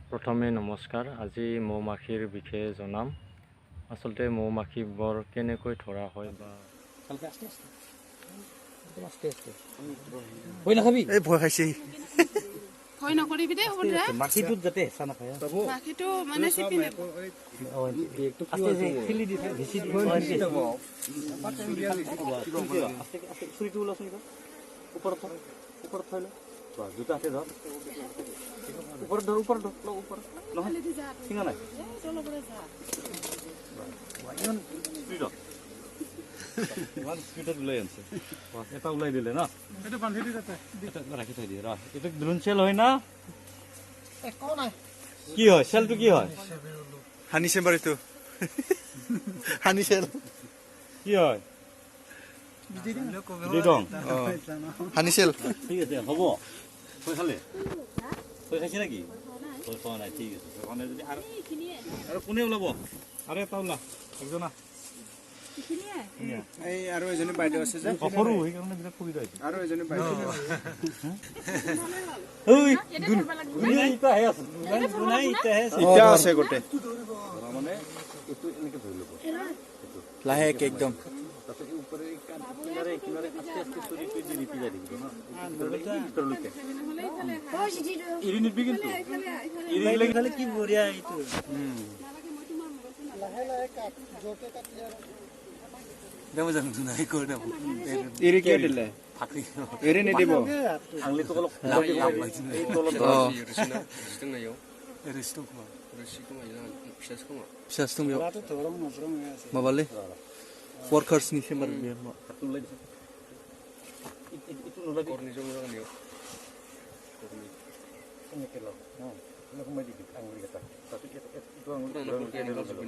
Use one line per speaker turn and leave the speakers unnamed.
প্ৰথমে নমস্কাৰ। আজি মৌ মাখিৰ বিষয়ে জনাম। আচলতে মৌ মাখিবোৰ কেনেকৈ ধৰা হয় বা
ভালকে, আস্তে আস্তে, একদম আস্তে আস্তে। ভয় নাখাবি।
এই, ভয় খাইছে।
ভয় নকৰিবি দেই সুভদ্ৰা।
মাখিটোত যাতে হেঁচা নাখায়।
মাখিটো মানে চেপি নেব।
আস্তে আস্তে ঠেলি দি, হেঁচি দি। আস্তে আস্তে, চুৰিটো ওলাচোন। এইবাৰ ওপৰত থ, ওপৰত থৈ ল। বাছ, দুটা হাতে ধৰ, ওপৰত ধৰ, ওপৰত ধৰ, ল ওপৰত। নহয়, ছিঙা নাই।
এই তলৰ পৰা যা।
ইমান স্পীডত, ইমান স্পীডত ওলাই আনিছে। বাছ, এটা ওলাই দিলে ন।
এইটো বান্ধি দি তাতে।
এটা ৰাখি থৈ দিয়ে। ৰ, এইটো দ্ৰোণ চেল হয় না?
একো নাই।
কি হয় চেলটো? কি হয়?
হানি চেম্বাৰ, এইটো হানি চেল।
কি হয়? দিদং।
হানি চেল।
ঠিক আছে, হ'ব। ভয় খালে? ভয় খাইছে নেকি? ভয় খোৱা নাই। ঠিক আছে, ভয় খোৱা নাই যদি আৰু আৰু কোনে ওলাব? আৰু এটা ওলা, একজনা।
এইখিনিয়ে।
এই আৰু এজনী বাইদেউ আছে যে।
অ, সৰু, সেইকাৰণে বিৰাট সুবিধা হৈছে।
আৰু এজনী বাইদেউ।
ঐ।
ইয়াতে ধৰিব লাগিব।
গুণাই ইটাহে আছে, গুণাই ইটাহে আছে।
এতিয়া আছে গোটেই।
মানে এইটো এনেকে ধৰি ল'ব।
লাহেকে একদম।
তাৰপিছত এই ওপৰে, এই কিনাৰে কিনাৰে আস্তে আস্তে চুৰিটো দি ৰিপি যাই থাকিব ন ভিতৰলৈকে।
নহ'লে ইফালে।
এৰি নিদিবি কিন্তু।
ইফালে, ইফালে।
এৰি দিলে ইফালে কি বঢ়িয়া এইটো।
নালাগে, মই তোমাৰ মোবাইলটো নালাগে।
এৰি কিয় দিলে? এৰি নিদিব।
আঙুলিটো অলপ এই তলত।
फिसासो दं बेयाव, माबालै, वर्कार्सनि चेम्बार बेयो।
হাতটো ওলাই দিছে। এইটো নোলাবি। এনেকে ল, এনেকে সোমাই দিবি আঙুলি কেইটা। তাৰপিছত এইটো আঙুলি।